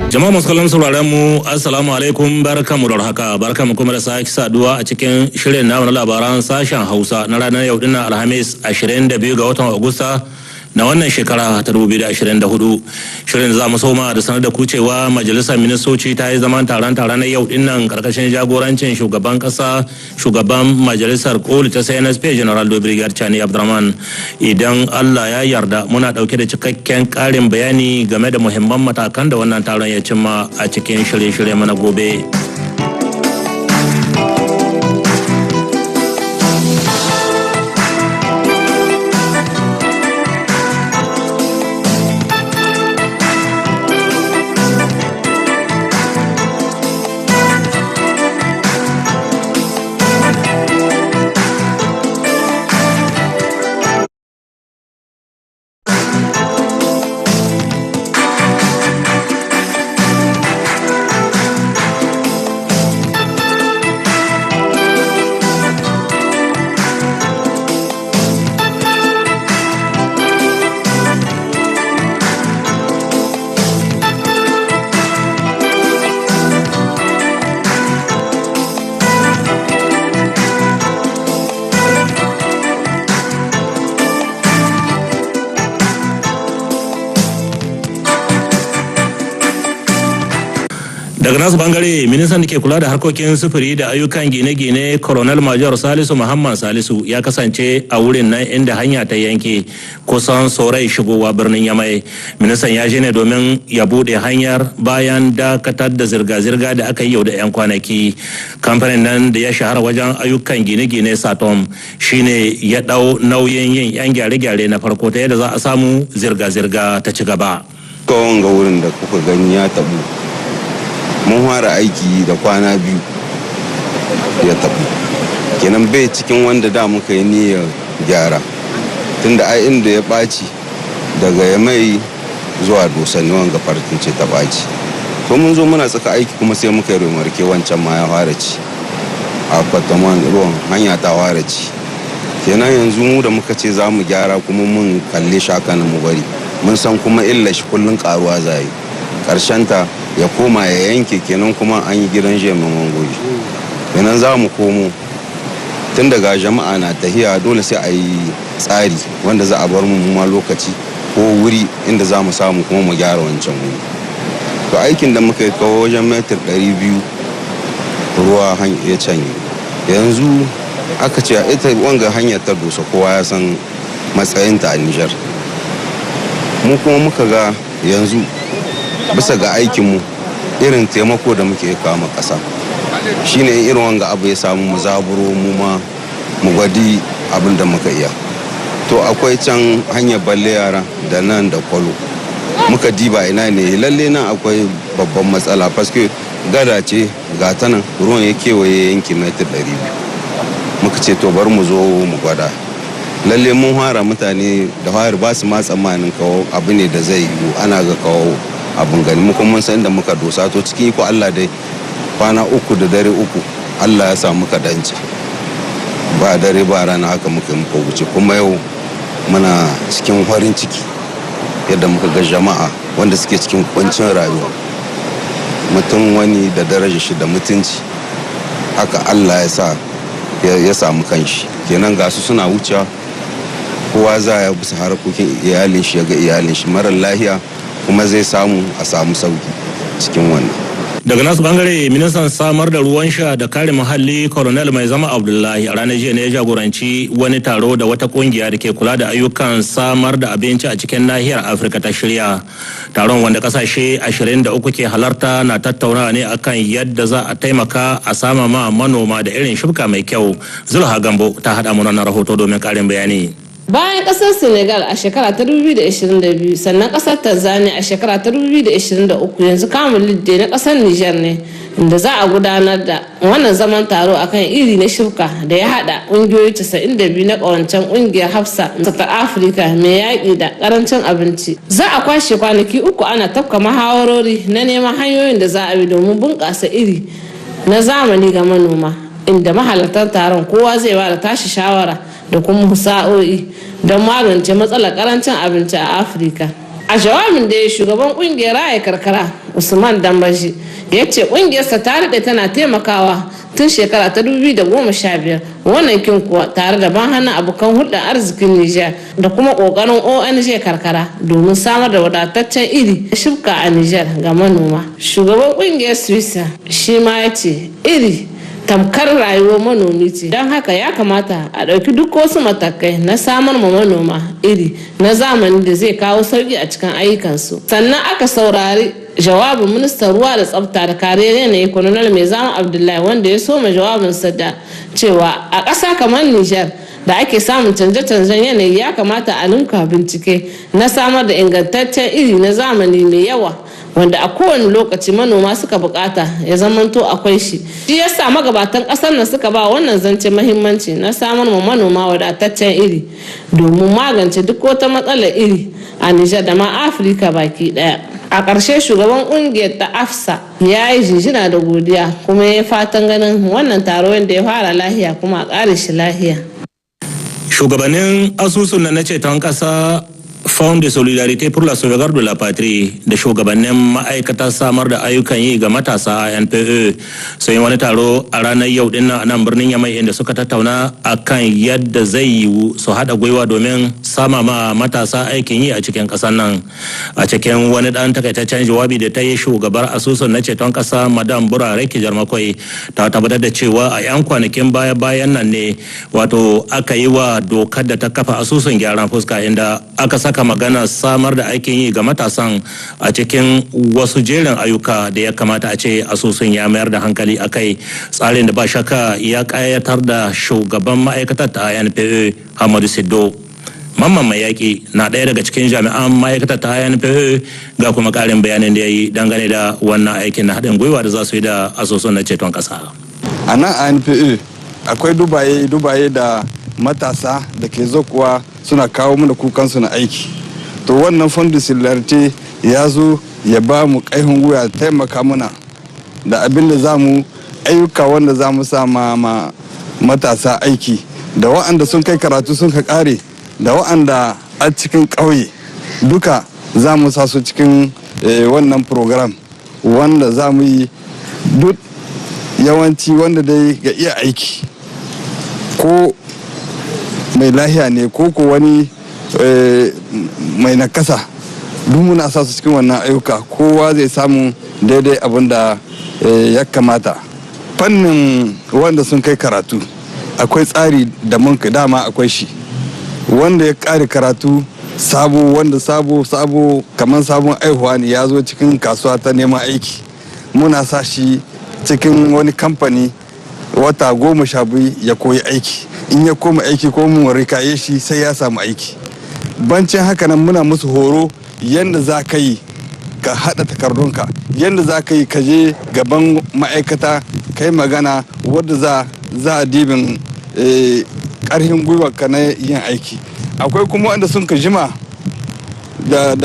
Jama'a masu kallon sauraron mu, Assalamu alaikum, barkamu da haka, barkamu kuma da sake saduwa a cikin shirin namu na labaran sashen Hausa na ranar yau dinnan, Alhamis 22 ga watan Agusta na wannan shekara ta 2024. Shirin za mu soma da sanar da ku cewa majalisar ministoci ta yi zaman taron taron na yau dinnan karkashin jagorancin shugaban kasa, shugaban majalisar koli ta CNSP, General Brigadier Chani Abdurrahman. Idan Allah ya yarda, muna dauke da cikakken karin bayani game da muhimman matakan da wannan taron ya cimma a cikin shirye-shirye mana gobe. Daga nasu bangare, ministan da ke kula da harkokin sufuri da ayyukan gine-gine, Colonel Major Salisu Muhammad Salisu, ya kasance a wurin nan inda hanya ta yanke kusan sorai shigowa birnin Yamai. Ministan ya je ne domin ya bude hanyar bayan dakatar da zirga-zirga da aka yi yau da 'yan kwanaki. Kamfanin nan da ya shahara wajen ayyukan gine-gine, Satom, shine ya dau nauyin yin 'yan gyare-gyare na farko ta yadda za a samu zirga-zirga ta ci gaba. Kawon ga wurin da kuka gani ya tabu, mun fara aiki da kwana 2 ya tabu. Kenan bai cikin wanda da muka yi niyyar gyara, tunda ai inda ya ɓaci daga ya mai zuwa Dosanni, wanga fartin ce ta ɓaci. To mun zo muna tsaka aiki kuma sai muka yi remarque wancan ma ya fara ci a kwataman ruwan, hanya ta fara ci. Kenan yanzu mu da muka ce za mu gyara kuma mun kalle shaka na mu bari, mun san kuma illa shi kullum karuwa za yi, ta ya koma ya yanke. Kenan kuma an yi gidan jiya mai mangoji. Kenan za mu komo tun daga jama'a na tahiya, dole sai a yi tsari wanda za a bar mu ma lokaci ko wuri inda za mu samu kuma mu gyara wancan wuri. To aikin da muka yi kawo wajen metir 200 ruwa ya canye. Yanzu aka ce ita wanga hanyar ta Dosa, kowa ya san matsayinta a Nijar. Mu kuma muka ga yanzu bisa ga aikinmu, irin taimako da muke kama ƙasa shine irin wanga abu ya samu mu zaburo mu ma mu gwadi abin da muka iya. To akwai can hanyar Balle Yara da nan da Kwalo, muka diba ina ne lalle nan akwai babban matsala, paske gada ce ga ta nan, ruwan ya kewaye yanki metir 200. Muka ce to bari mu zo mu gwada. Lalle mun fara, mutane da fari ba su ma tsammanin kawo abu ne da zai yiwu, ana ga kawo abun gani. Mu kuma mun san inda muka dosa. To cikin iko Allah dai, kwana 3 da dare 3 Allah ya sa muka dance, ba dare ba rana, haka muka muka wuce. Kuma yau muna cikin farin ciki yadda muka ga jama'a wanda suke cikin kuncin rayuwa, mutum wani da daraja shi da mutunci, haka Allah ya sa ya samu kanshi. Kenan ga su suna wucewa, kowa za ya bisa harkokin iyalin shi, ya ga iyalin shi marar lahiya kuma zai samu a samu sauki cikin wannan. Daga nasu bangare, ministan samar da ruwan sha da kare muhalli, Colonel Mai Zama Abdullahi, a ranar jiya ne ya jagoranci wani taro da wata kungiya da ke kula da ayyukan samar da abinci a cikin nahiyar Afirka ta shirya. Taron, wanda kasashe 23 ke halarta, na tattaunawa ne akan yadda za a taimaka a sama ma manoma da irin shuka mai kyau. Zulha Gambo ta haɗa mana na rahoto domin ƙarin bayani. Bayan kasar Senegal a shekara ta 2022, sannan kasar Tanzania a shekara ta 2023, yanzu kamun lidde na kasar Niger ne inda za a gudanar da wannan zaman taro akan iri na shuka da ya hada kungiyoyi 92 na kawancen kungiyar Hafsa ta Afirka mai yaƙi da karancin abinci. Za a kwashe kwanaki 3 ana tafka muhawarori na neman hanyoyin da za a bi domin bunƙasa iri na zamani ga manoma, inda mahalartan taron kowa zai ba da tashi shawara da kuma sa'o'i don magance matsalar karancin abinci a Afirka. A jawabin da ya shugaban kungiyar raya karkara Usman Dambaji ya ce kungiyarsa ta daɗe tana taimakawa tun shekara ta 2015, wannan kin kuwa tare da ban hannun abokan hulɗar arzikin Nijar da kuma ƙoƙarin ONG karkara domin samar da wadataccen iri shibka a Nijar ga manoma. Shugaban kungiyar Suisa shi ma ya ce iri tamkar rayuwar manomi ce, don haka ya kamata a ɗauki duk wasu matakai na samar ma manoma iri na zamani da zai kawo sauƙi a cikin ayyukansu. Sannan aka saurari jawabin ministan ruwa da tsafta da kariyar yanayi, Colonel Mai Zama Abdullahi, wanda ya soma jawabinsa da cewa a ƙasa kamar Nijar da ake samun canje-canjen yanayi, ya kamata a ninka bincike na samar da ingantaccen iri na zamani mai yawa wanda a kowane lokaci manoma suka bukata ya zamanto akwai shi. Shi yasa magabatan kasar nan suka ba wannan zance mahimmanci na samar ma manoma wadataccen iri domin magance duk wata matsalar iri a Nijar da ma Afirka baki daya. A ƙarshe, shugaban ƙungiyar ta AFSA ya yi jinjina da godiya, kuma ya yi fatan ganin wannan taro wanda ya fara lahiya kuma a ƙare shi lahiya. Shugabannin asusun na ceton ƙasa, Fond de Solidarité pour la Sauvegarde de la Patrie, da shugabannin ma'aikatar samar da ayyukan yi ga matasa, ANPE, sun yi wani taro a ranar yau dinnan a nan birnin Yamai, inda suka tattauna akan yadda zai yiwu su haɗa gwiwa domin sama ma matasa aikin yi a cikin ƙasar nan. A cikin wani ɗan takaitaccen jawabi da ta yi, shugabar asusun na ceton ƙasa, Madam Burare Kijarmakwai, ta tabbatar da cewa a 'yan kwanakin baya-bayan nan ne wato aka yi wa dokar da ta kafa asusun gyaran fuska, inda aka saka magana samar da aikin yi ga matasan a cikin wasu jerin ayyuka da ya kamata a ce asusun ya mayar da hankali a kai, tsarin da ba shakka ya kayatar da shugaban ma'aikatar ta ANPE, Hamadu Siddo. Mamman Mai Yaƙi na ɗaya daga cikin jami'an ma'aikatar ta ANPE, ga kuma ƙarin bayanin da ya yi dangane da wannan aikin na haɗin gwiwa da za su yi da asusun na ceton ƙasa. A nan ANPE akwai dubaye dubaye da matasa da ke zokuwa suna kawo mana kukansu na aiki. To, wannan Fond de Solidarité ya zo ya ba mu ƙarfin gwiwa, taimaka mana da abin da za mu ayyuka wanda za mu sa ma matasa aiki, da wa'anda sun kai karatu sun ka kare, da wa'anda a cikin ƙauye, duka za mu sa su cikin wannan program wanda za mu yi. Duk yawanci wanda dai ga iya aiki, ko mai lahiya ne ko wani mai nakasa, duk muna sa su cikin wannan ayyuka. Kowa zai samu daidai abin da ya kamata. Fannin wanda sun kai karatu, akwai tsari da mun dama akwai shi. Wanda ya kare karatu sabo, wanda sabo sabo kamar sabon aihuwa ne ya zo cikin kasuwa ta neman aiki, muna sa shi cikin wani kamfani wata 12 ya koyi aiki. In ya koma aiki ko mu rikaye shi, sai ya samu aiki. Bancin haka nan, muna musu horo yadda za ka yi ka haɗa takardunka, yadda za ka yi ka je gaban ma'aikata ka yi magana wadda za a dibin ƙarfin gwiwa ka na yin aiki. Akwai kuma wanda sun ka jima da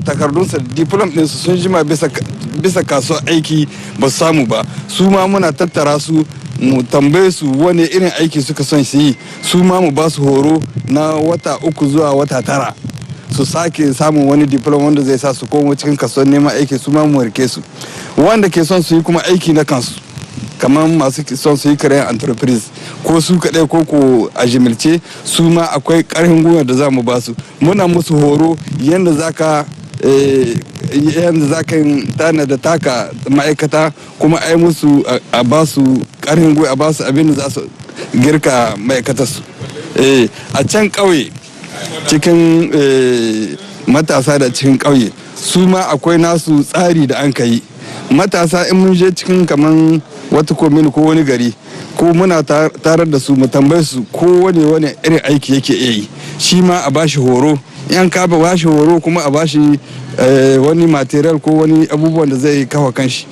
takardunsa, diplom ɗinsu, sun jima bisa kasuwar aiki ba su samu ba. Su ma muna tattara su, mu tambaye su wani irin aiki suka son su yi. Su ma mu ba su horo na wata 3 zuwa wata 9, su sake samun wani diplom wanda zai sa su komo cikin kasuwar neman aiki, su ma mu rike su. Wanda ke son su yi kuma aiki na kansu, kamar masu son su yi créer entreprise, ko su kaɗai ko a jimilce, su ma akwai ƙarfin gwiwa da za mu ba su. Muna musu horo yadda za ka tana da taka ma'aikata, kuma ai musu a ba su ƙarfin gwiwa, a ba su abin da za su girka ma'aikatarsu. A can ƙauye, cikin matasa da cikin ƙauye, su ma akwai nasu tsari da an ka yi. Matasa, in mun je cikin kaman wata commune ko wani gari ko, muna tarar da su, mu tambaye su ko wani irin aiki yake iya yi, shi ma a bashi horo. In ka ba bashi horo, kuma a bashi wani matériel ko wani abubuwan da zai kafa kanshi.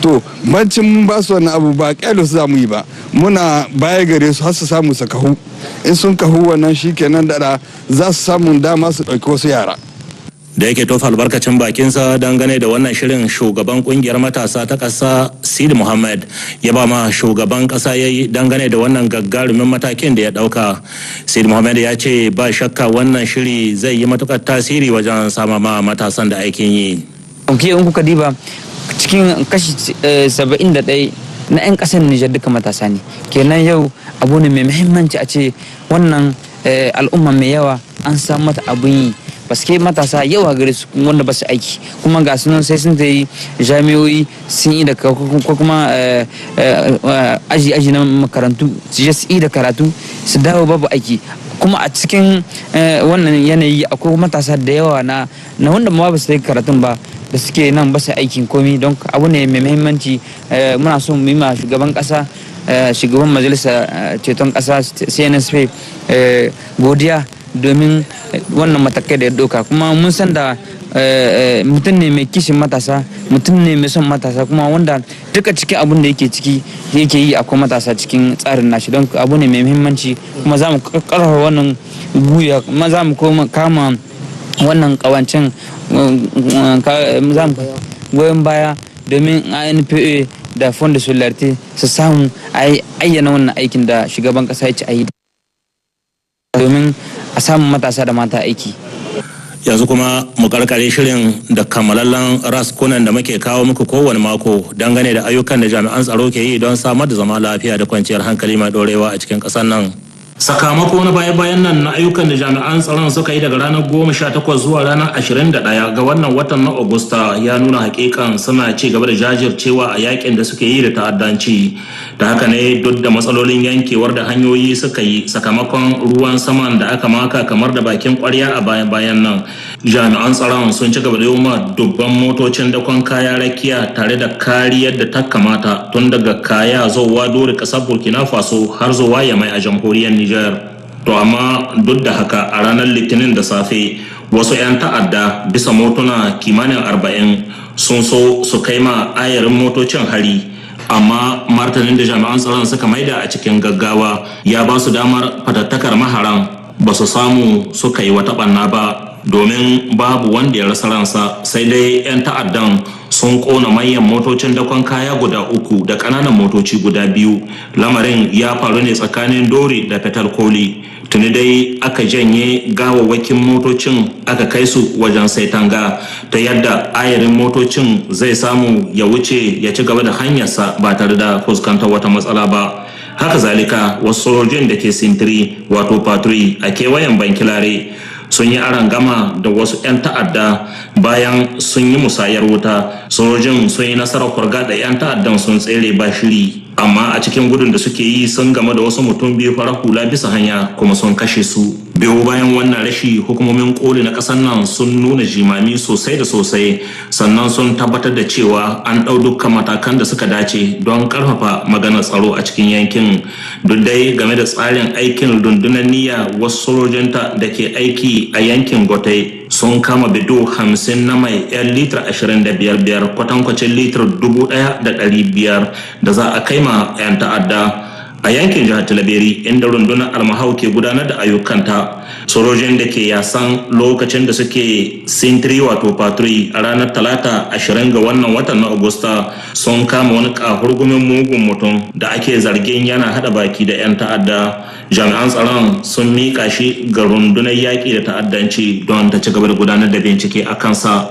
To, bancin mun ba su wannan abu, ba kyale su za mu yi ba, muna baya gare su har su samu su kahu. In sun kahu, wannan shi kenan, da za su samu dama su ɗauki wasu yara. Da yake tofa albarkacin bakinsa dangane da wannan shirin, shugaban kungiyar matasa ta ƙasa Sidi Muhammad ya ba ma shugaban ƙasa ya yi dangane da wannan gagarumin matakin da ya ɗauka. Sidi Muhammad ya ce ba shakka wannan shiri zai yi matukar tasiri wajen sama ma matasan da aikin yi. In kuka diba cikin kashi 71 na 'yan ƙasar Nijar, duka matasa ne. Kenan yau abu ne mai muhimmanci a ce wannan al'umma mai yawa an samu mata abun yi, paske matasa yawa gare su wanda ba su aiki, kuma ga sunan sai sun yi jami'o'i sun yi da ko kuma aji aji na makarantu, su je su yi da karatu, su dawo babu aiki. Kuma a cikin wannan yanayi akwai matasa da yawa na wanda ma ba su yi karatun ba da suke nan ba su aikin komi. Don abu ne mai muhimmanci. Muna so mu yi ma shugaban kasa, shugaban majalisa ceton kasa CNSP godiya domin wannan matakai da ya ɗauka. Kuma mun san da mutum ne mai kishin matasa, mutum ne mai son matasa, kuma wanda duka cikin abun da yake ciki yake yi akwai matasa cikin tsarin nashi. Don abu ne mai muhimmanci, kuma za mu karfafa wannan guya, kuma za mu kama wannan kawancin, za mu goyon baya domin ANPE da Fonds de Solidarité su samu ayyana wannan aikin da shugaban kasa ya ci a yi domin a samu matasa da mata aiki. Yanzu kuma mu karkare shirin da kammalallen raskunan da muke kawo muku kowane mako dangane da ayyukan da jami'an tsaro ke yi don samar da zama lafiya da kwanciyar hankali mai dorewa a cikin ƙasar nan. Sakamako na baya-bayan nan na ayyukan da jami'an tsaron suka yi daga ranar 18 zuwa ranar 21 ga wannan watan na Agusta ya nuna hakikan suna ci gaba da jajircewa a yakin da suke yi da ta'addanci. Da haka ne, duk da matsalolin yankewar da hanyoyi suka yi sakamakon ruwan saman da aka maka kamar da bakin kwarya a bayan-bayan nan, jami'an tsaron sun ci gaba da yi dubban motocin dakon kaya rakiya tare da kariyar da ta kamata, tun daga Kaya zuwa Dori, kasar Burkina Faso, har zuwa Yamai a jamhuriyar Nijar. To amma duk da haka, a ranar Litinin da safe wasu 'yan ta'adda bisa motuna kimanin 40 sun so su kai ma ayarin motocin hari, amma martanin da jami'an tsaron suka maida a cikin gaggawa ya ba su damar fatattakar maharan. Ba su samu suka yi wata ɓanna ba, domin babu wanda ya rasa ransa, sai dai 'yan ta'addan sun kona manyan motocin dakon kaya guda uku da ƙananan motoci guda biyu. Lamarin ya faru ne tsakanin Dori da Fetal Koli. Tuni dai aka janye gawawwakin motocin aka kai su wajen saitanga, ta yadda ayarin motocin zai samu ya wuce ya ci gaba da hanyarsa ba tare da fuskantar wata matsala ba. Haka zalika, wasu sojojin da ke sintiri, wato patrouille, a kewayen Bankilare sun yi gama da wasu 'yan ta'adda. Bayan sun yi musayar wuta, sojojin sun yi nasarar kurga da 'yan ta'addan sun tsere ba shiri, amma a cikin gudun da suke yi sun game da wasu mutum biyu farar hula bisa hanya kuma sun kashe su. Biyu bayan wannan rashi, hukumomin koli na ƙasar nan sun nuna jimami sosai da sosai, sannan sun tabbatar da cewa an ɗau dukkan matakan da suka dace don ƙarfafa maganar tsaro a cikin yankin. Duk dai game da tsarin aikin rundunar niyya, wasu sojojinta da ke aiki a yankin Gotai sun kama bido 50 na mai 'yan litar 25 biyar, kwatankwacin litar 1,500, da za a kai ma 'yan ta'adda. A yankin jihar Tilaberi, inda rundunar Almahau ke gudanar da ayyukanta, sojojin da ke yasan lokacin da suke sintiri, wato patrouille, a ranar Talata 20 ga wannan watan na Agusta sun kama wani kahurgumin mugun mutum da ake zargin yana hada baki da 'yan ta'adda. Jami'an tsaron sun miƙa shi ga rundunar yaƙi da ta'addanci don ta ci gaba da gudanar da bincike a kansa.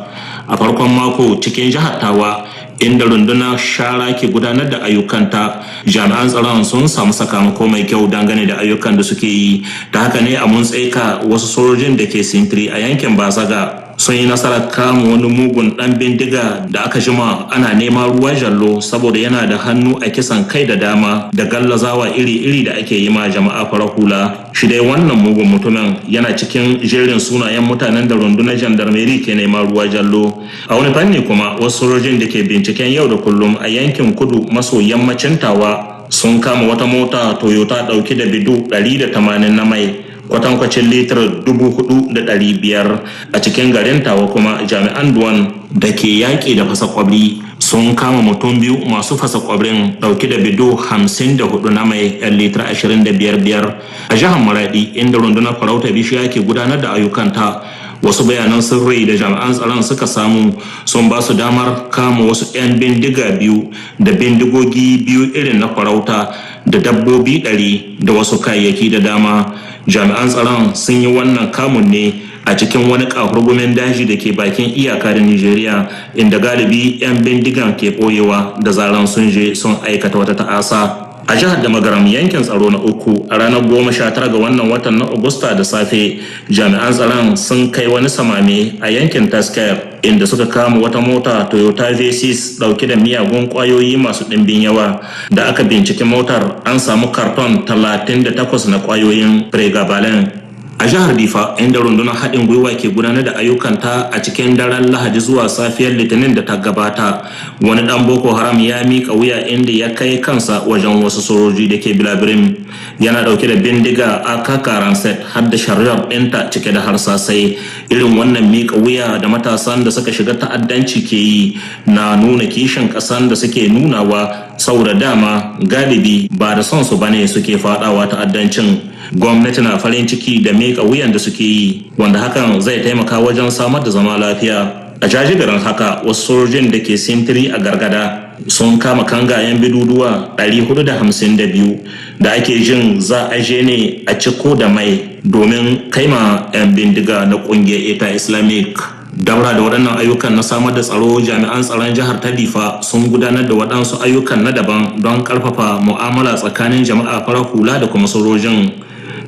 A farkon mako, cikin jihar Tawa, inda rundunar shara ke gudanar da ayyukanta, jami'an tsaron sun samu sakamako mai kyau dangane da ayyukan da suke yi. Ta haka ne, a Muntseka, wasu sojojin da ke sintiri a yankin Bazaga sun yi nasarar kama wani mugun dan bindiga da aka jima ana nema ruwa jallo, saboda yana da hannu a kisan kai da dama da gallazawa iri-iri da ake yi ma jama'a farar hula. Shi dai wannan mugun mutumin yana cikin jerin sunayen mutanen da rundunar gendarmerie ke nema ruwa jallo. A wani fanni kuma, wasu sojojin da ke binciken yau da kullum a yankin kudu maso yammacin Tawa sun kama wata mota Toyota dauke da bido 180 na mai, kwatankwacin litar 4,500. A cikin garin Tawa kuma, jami'an douane da ke yaƙi da fasa kwabri sun kama mutum biyu masu fasa kwabrin dauke da bido 54 na mai yan litar 25 biyar. A jihar Maradi, inda rundunar farauta bishiya ke gudanar da ayyukanta, Wasu bayanan sirri da jami'an tsaron suka samu sun ba su damar kama wasu 'yan bindiga biyu da bindigogi biyu irin na farauta da dabbobi 100 da wasu kayayyaki da dama. Jami'an tsaron sun yi wannan kamun ne a cikin wani kafurgumin daji da ke bakin iyaka da Nigeria, inda galibi 'yan bindigan ke ɓoyewa da zaran sun je sun aikata wata ta'asa. A jihar da Magaram, yankin tsaro na uku, a ranar 19 ga wannan watan na Agusta da safe, jami'an tsaron sun kai wani samame a yankin Tasker, inda suka kama wata mota Toyota V6 dauke da miyagun kwayoyi masu ɗimbin yawa. Da aka binciki motar, an samu karton 38 na kwayoyin pregabalin. A jihar Difa, inda rundunar haɗin gwiwa ke gudanar da ayyukanta, a cikin daren Lahadi zuwa safiyar Litinin da ta gabata, wani ɗan Boko Haram ya miƙa wuya, inda ya kai kansa wajen wasu sojoji da ke Bilabirim, yana ɗauke da bindiga AK set har da shari'ar ɗinta cike da harsasai. Irin wannan miƙa wuya da matasan da suka shiga ta'addanci ke yi na nuna kishin ƙasan da suke nunawa, saboda dama galibi ba da son su bane suke faɗawa ta'addancin. Gwamnati na farin ciki da miƙa wuyan da suke yi, wanda hakan zai taimaka wajen samar da zama lafiya. A jajibirin haka, wasu sojojin da ke sintiri a Gargada sun kama kangayen biduduwa 452 da ake jin za a je ne a ciko da mai domin kaima 'yan bindiga na kungiyar Eta Islamic. Daura da waɗannan ayyukan na samar da tsaro, jami'an tsaron jihar ta Difa sun gudanar da waɗansu ayyukan na daban don ƙarfafa mu'amala tsakanin jama'a farar hula da kuma sojojin.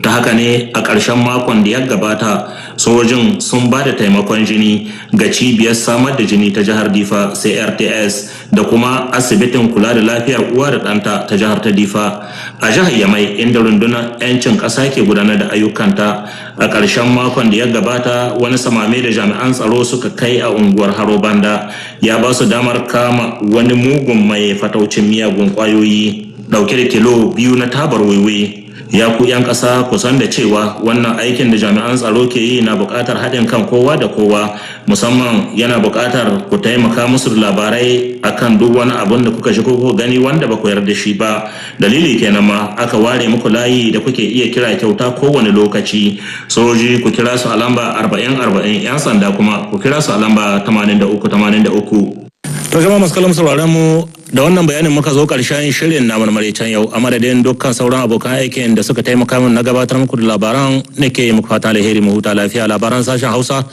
Ta haka ne, a ƙarshen makon da ya gabata, sojojin sun ba da taimakon jini ga cibiyar samar da jini ta jihar Difa CRTS da kuma asibitin kula da lafiyar uwa da ɗanta ta jihar ta Difa. A jihar Yamai, inda rundunar 'yancin ƙasa ke gudanar da ayyukanta, a ƙarshen makon da ya gabata, wani samame da jami'an tsaro suka kai a unguwar Haro Banda ya ba su damar kama wani mugun mai fataucin miyagun ƙwayoyi ɗauke da kilo 2 na tabar wiwi. Ya ku 'yan ƙasa, ku san da cewa wannan aikin da jami'an tsaro ke yi na buƙatar haɗin kan kowa da kowa. Musamman yana buƙatar ku taimaka musu da labarai akan duk wani abun da kuka ji ko kuka gani wanda ba ku yarda shi ba. Dalili kenan ma aka ware muku layi da kuke iya kira kyauta kowane lokaci. Sojoji, ku kira su a lamba 40 40. 'Yan sanda kuma, ku kira su a lamba 83 83. To jama'a masu kallon sauraron mu, da wannan bayanin muka zo karshen shirin na maraicen yau. A madadin dukkan sauran abokan aikin da suka taimaka min na gabatar muku da labaran, nake yi muku fatan alheri, mu huta lafiya. Labaran sashen Hausa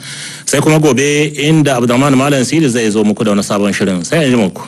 sai kuma gobe, inda Abdulrahman Malam Sidi zai zo muku da wani sabon shirin. Sai an ji muku.